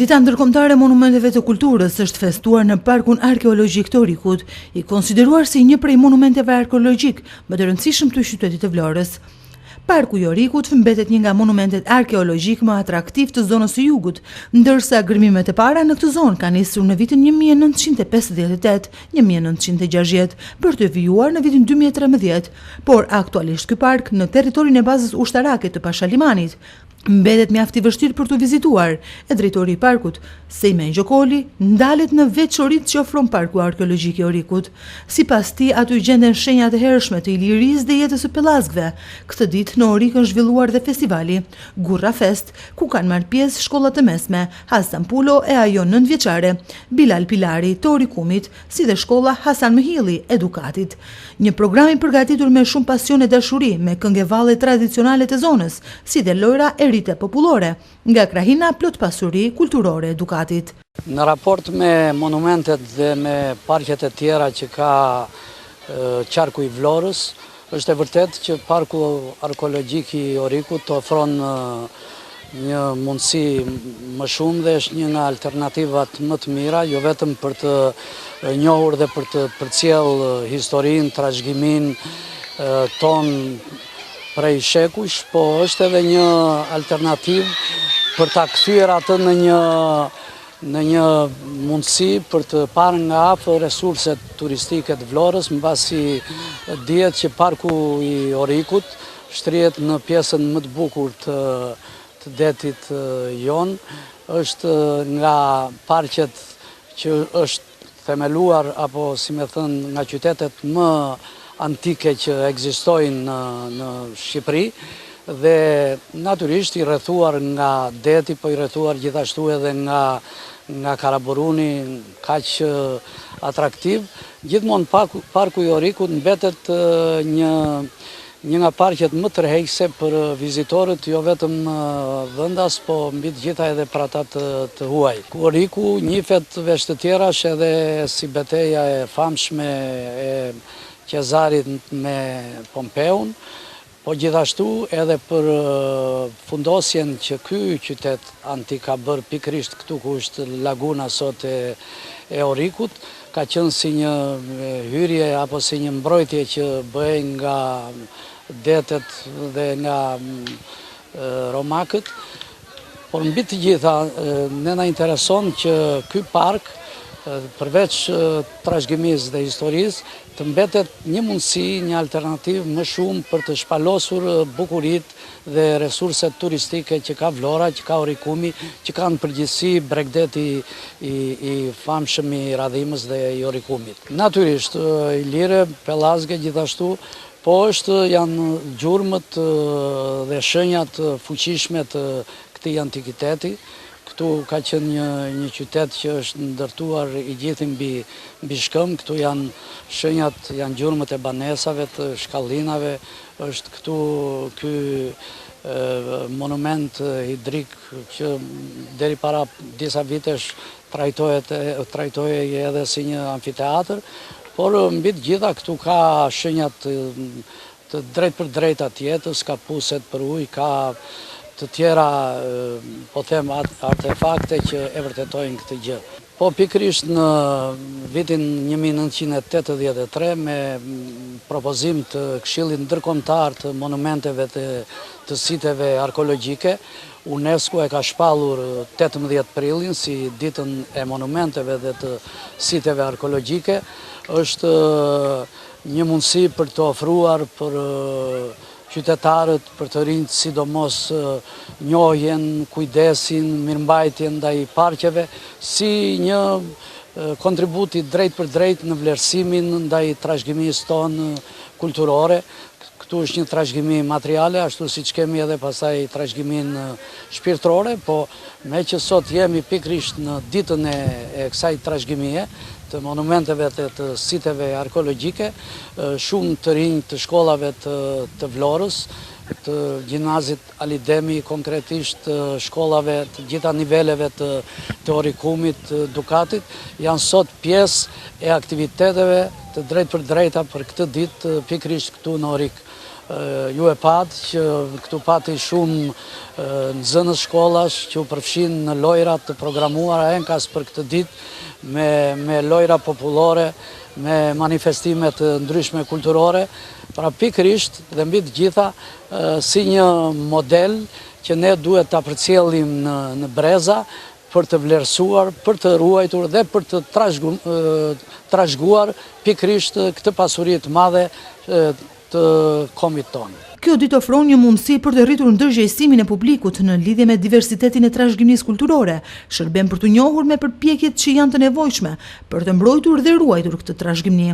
Dita Ndërkombëtare e Monumenteve të Kulturës është festuar në Parkun Arkeologjik të Orikut, i konsideruar si një prej monumenteve arkeologjik më të rëndësishëm të qytetit të Vlorës. Parku i Orikut mbetet një nga monumentet arkeologjik më atraktiv të zonës së jugut, ndërsa gërmimet e para në këtë zonë kanë nisur në vitin 1958, 1960, për të vijuar në vitin 2013, por aktualisht ky park në territorin e bazës ushtarake të Pashalimanit, mbetet mjaft i vështirë për t'u vizituar, e drejtori i parkut, Sejmen Gjokoli, ndalet në veçoritë që ofron Parku Arkeologjik i Orikut. Sipas tij, aty gjenden shenja të hershme të Ilirisë dhe jetës së pellazgëve. Këtë ditë në Orik është zhvilluar dhe festivali Gurra Fest, ku kanë marrë pjesë shkolla të mesme Hasan Pulo e ajo nëntëvjeçare Bilal Pilari të Orikumit, si dhe shkolla Hasan Mëhilli e Dukatit. Një program i përgatitur me shumë pasion e dashuri, me këngë e valle tradicionale të zonës, si dhe lojra e rite popullore, nga krahina plot pasuri kulturore e Dukatit. Në raport me monumentet dhe me parqet e tjera që ka qarku i Vlorës, Është e vërtetë që Parku Arkeologjik i Orikut të ofron një mundësi më shumë dhe është një nga alternativat më të mira, jo vetëm për të njohur dhe për të përcjellë historinë, trashëgiminë tonë prej shekujsh, po është edhe një alternativë për ta kthyer atë në një në një mundësi për të parë nga afër resurset turistike të Vlorës, mbasi dihet që parku i Orikut shtrihet në pjesën më të bukur të të detit Jon, është nga parqet që është themeluar apo si me thënë nga qytetet më antike që ekzistojnë në në Shqipëri dhe natyrisht i rrethuar nga deti, po i rrethuar gjithashtu edhe nga nga Karaburuni kaq atraktiv, gjithmonë parku i Orikut mbetet një Një nga parqet më tërheqëse për vizitorët jo vetëm vendas, po mbi të gjitha edhe për ata të, të huaj. Oriku njihet veç të tjerash edhe si beteja e famshme e Qezarit me Pompeun, po gjithashtu edhe për fundosjen që ky qytet antik ka bërë pikërisht këtu ku është laguna sot e, e Orikut, Ka qenë si një hyrje apo si një mbrojtje që bëhej nga detet dhe nga romakët, por mbi të gjitha ne na intereson që ky park përveç trashëgimisë dhe historisë, të mbetet një mundësi, një alternativë më shumë për të shpalosur bukuritë dhe resurset turistike që ka Vlora, që ka Orikumi, që ka në përgjithësi bregdeti i, i famshëm i Radhimës dhe i Orikumit. Natyrisht, ilire, pellazge gjithashtu, po është janë gjurmët dhe shenjat e fuqishme të këtij antikiteti. Këtu ka qenë një, një qytet që është ndërtuar i gjithi mbi, mbi shkëmb, këtu janë shenjat, janë gjurmët e banesave, të shkallinave, Është këtu ky monument hidrik që deri para disa vitesh trajtohet trajtohej edhe si një amfiteatër, por mbi të gjitha këtu ka shenja të të drejtpërdrejta të jetës, ka puset për ujë, ka të tjera, po them artefakte që e vërtetojnë këtë gjë. Po pikërisht në vitin 1983 me propozim të Këshillit Ndërkombëtar të Monumenteve të të siteve arkeologjike, UNESCO e ka shpallur 18 prillin si ditën e monumenteve dhe të siteve arkeologjike, është një mundësi për të ofruar për qytetarët, për të rinjtë sidomos njohjen, kujdesin, mirëmbajtjen ndaj parqeve, si një kontribut i drejtpërdrejtë në vlerësimin ndaj trashëgimisë tonë kulturore. Këtu është një trashëgimi materiale, ashtu siç kemi edhe pastaj trashëgiminë shpirtërore, po meqë sot jemi pikërisht në ditën e, e kësaj trashëgimie, të monumenteve dhe të siteve arkeologjike, shumë të rinj të shkollave të, të Vlorës, të gjimnazit Ali Demi, konkretisht të shkollave të gjitha niveleve të, të Orikumit, të Dukatit, janë sot pjesë e aktiviteteve të drejtpërdrejta për këtë ditë pikërisht këtu në Orik. Ju e patë që këtu pati shumë nxënës shkollash që u përfshinë në lojra të programuara enkas për këtë ditë me, me lojra popullore, me manifestime të ndryshme kulturore, pra pikërisht dhe mbi të gjitha si një model që ne duhet ta përcjellim në, në breza për të vlerësuar, për të ruajtur dhe për të trashëguar pikërisht këtë pasuri të madhe të kombit tonë. Kjo ditë ofron një mundësi për të rritur ndërgjegjësimin e publikut në lidhje me diversitetin e trashëgimisë kulturore, shërben për t'u njohur me përpjekjet që janë të nevojshme për të mbrojtur dhe ruajtur këtë trashëgimi.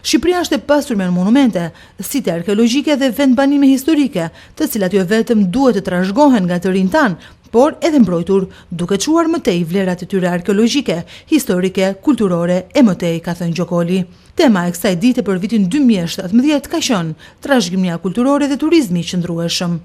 Shqipëria është e pasur me monumente, site arkeologjike dhe vendbanime historike, të cilat jo vetëm duhet të trashëgohen nga të rinjtë tanë, por edhe mbrojtur, duke çuar më tej vlerat e tyre arkeologjike, historike, kulturore e më tej, ka thënë Gjokoli. Tema e kësaj dite për vitin 2017 ka qenë trashëgimia kulturore dhe turizmi i qëndrueshëm.